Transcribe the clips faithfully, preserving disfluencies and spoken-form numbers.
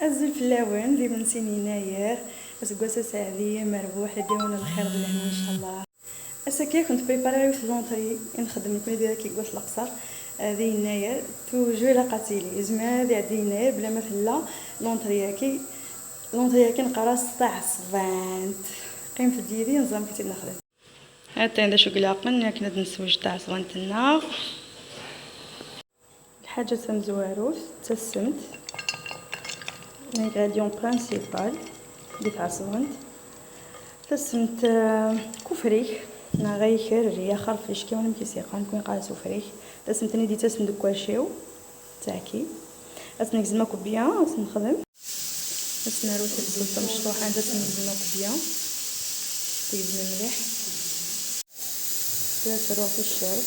Azul fell-awen, d imensi n Yennayer. Aseggas aseɛdi, amerbuḥ, ad d-yawen lxir d lehna, ncallah. Ass-agi, ad kent-prepariɣ yiwet n l'entrée i nxeddem nekkni di dagi deg Wat Leqṣer, eh, di Yennayer. Toujours ilaq ad tili. Yezmer ad iɛeddi Yennayer bla ma tella l'entrée-agi. L'entrée-agi neqqar-as taɛeṣbant. Qqimet-d yid-i, neẓra amek i tt-id-nexdem. Atan d acu i ilaqen akken ad nessewjed taɛeṣbant-nneɣ. Lḥaǧa tamezwarut d tasemt, l'ingrédient principal di tɛeṣbant. Tasemt, eh, kufrik, neɣ ayker, rryax, axerfic, kra amek i s-yeqqar, nekkni neqqar-as ufrik. Tasemt-nni d-yettasen deg waciw, d tagi. Ad tt-negzem akk bien, ad tt-nexdem. Ad s-naru tafsut tamecṭuḥant, ad s-negzem akk bien. Ad t-negzem mliḥ. Ad s-rreɣ ticcert.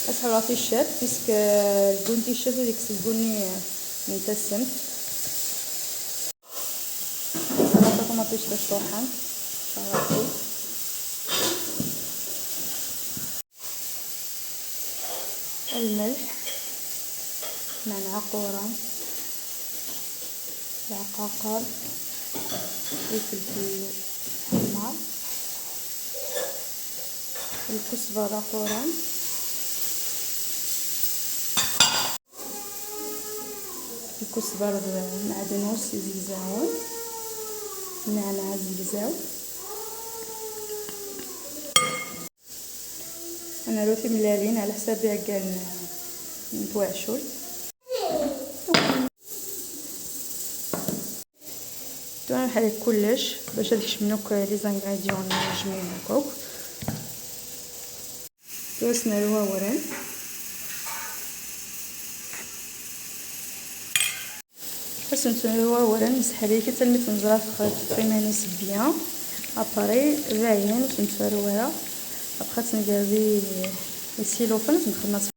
Ad s-rreɣ ticcert, puisque lbun ticcert ad ikkes lbun-nni n tasemt. Ad s-rreɣ taṭumaṭict tamecṭuḥant. Ad s-rreɣ. Lmelḥ, nneɛneɛ aquran, leɛqaqer, ifelfel aḥmar, lkusber aquran, lkusber d meɛdnus izegzawen, nneɛneɛ azegzaw. Ad naru timellalin ɛla ḥsab iɛeggalen n twaɛcult. Tura nḥerrek kullec bac ad kecmen akk les ingrédients n lejmiɛ akk. Tura ad s-naru awren. Ad s-nettru awren, nesseḥrik-itt almi tt-neẓra teṭṭef iman-is bien. Après, dayen, ur s-nettru ara. Après, ad tt-nger di, di cellophane, ad tt-nxedem akka.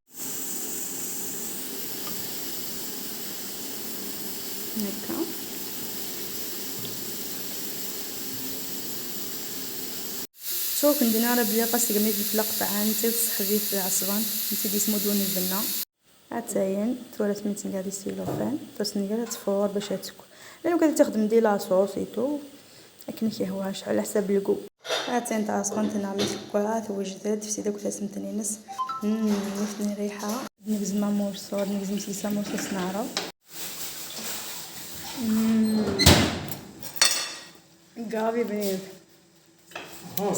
Ttwakk n dinara belli ɣas tgem ifelfel aqeṭɛan, netta i tseḥbit d ɛeṣban, netta i d-yesmudun lbenna. Atayen, tura asmi tt-nga di cellophane, tura tt-nga ad teffeɣ bac ad tekk. Llan ukan ad texdem di la sauce et tout, akken i k-yehwa, acḥal ḥsab lgu. Atayen taɛeṣbant-nneɣ mi tekka, tewjed-d, tefsi-d akk tasemt-nni-ines. Mm, nitni rriḥa. Negzem amurṣu, negzem seg-s amurṣu s neɛreḍ. Mm. Gavi bnin.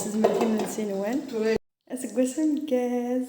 Sezmet imensi-nwen. Aseggas ameggaz.